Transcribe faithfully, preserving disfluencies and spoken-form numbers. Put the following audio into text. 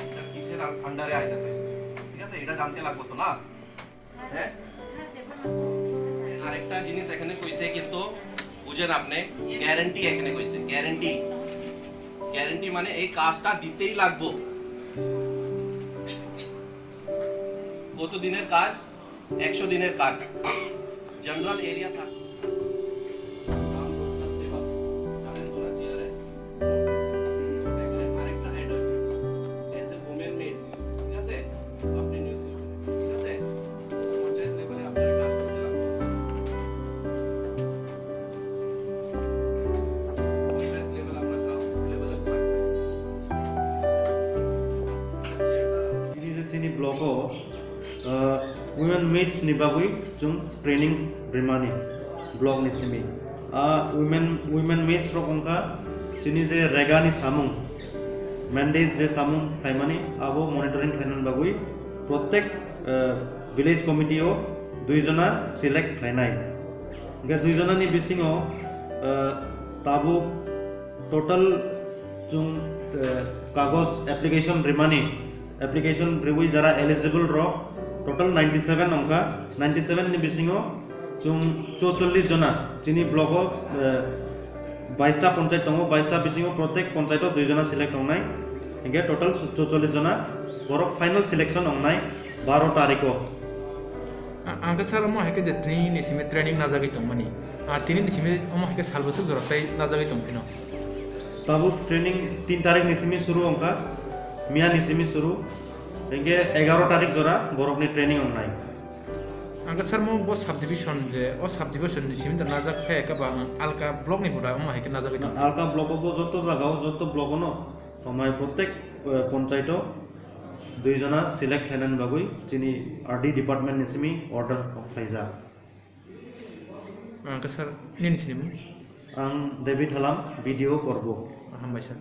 এটা কিসের আন-, আন্ডারে আইতেছে, ঠিক আছে? এটা জানতে লাগবো তো না? হ্যাঁ? আরেকটা জিনিস এখানে কইছে কিন্তু বুঝেন আপনি, গ্যারান্টি এখানে কইছে, গ্যারান্টি। গ্যারান্টি মানে এই কাজটা দিতেই লাগবো। কত দিনের কাজ? একশো দিনের কাজ। জেনারেল এরিয়া থাক। আরেকটা অ্যাড হয়েছে, এজ এ উমেন মেড, ঠিক আছে? আপনি নিউজ, ঠিক আছে? পঞ্চায়েত লেভেলে আপনারা কাজ করতে লাগবে। পঞ্চায়েত লেভেল, আপনার গ্রাউন্ড লেভেলে কাজ। Chini je chini block o, ah, women maids ni bagwi chwng training rimani block ni simi. Ah, women, women maids rok wngkha chini je rega ni samung, mandates je samung khlaimani abo monitoring khlainani bagwi protek, ah, village committee o dui jona select khlainai. Hingke dui jona ni bisingo, ah, tabuk total chwng, eh, kagoj application rimani, application riwi jara eligible rok total ninety seven wngkha. Ninety seven ni bisingo chwng chouchollish jona chini block o, eh, baista ponchayat tongo, baista bisingo protek ponchayat o dui jona select wngnai, hingke total chouchollish jona borok final selection wngnai baro tarikh o. A-, ang khe sir, omo hai khe je tini ni simi training najagwi tongmani. A, tini ni simi omo hai khe sal bwswk jora tei najagwi tong phino. Tabuk training tin tarik ni simi suru wngkha, miya ni simi suru, hingke egaro tarik jora borok ni training wngnai. Ang khe sir, mo bo subdivision je, o subdivision ni simi da najak phe ka ba, ang alka block ni bwra omo hai khe najagwi tong. Alka block o bo joto jaga o, joto block o no, omai protek, eh, ponchayat o dui jona select khlainani bagwi chini R D department ni simi order khlaijak. Ang khe sir, nini sinimung? Ang David Halam, B D O Korbuk. Hambai sir.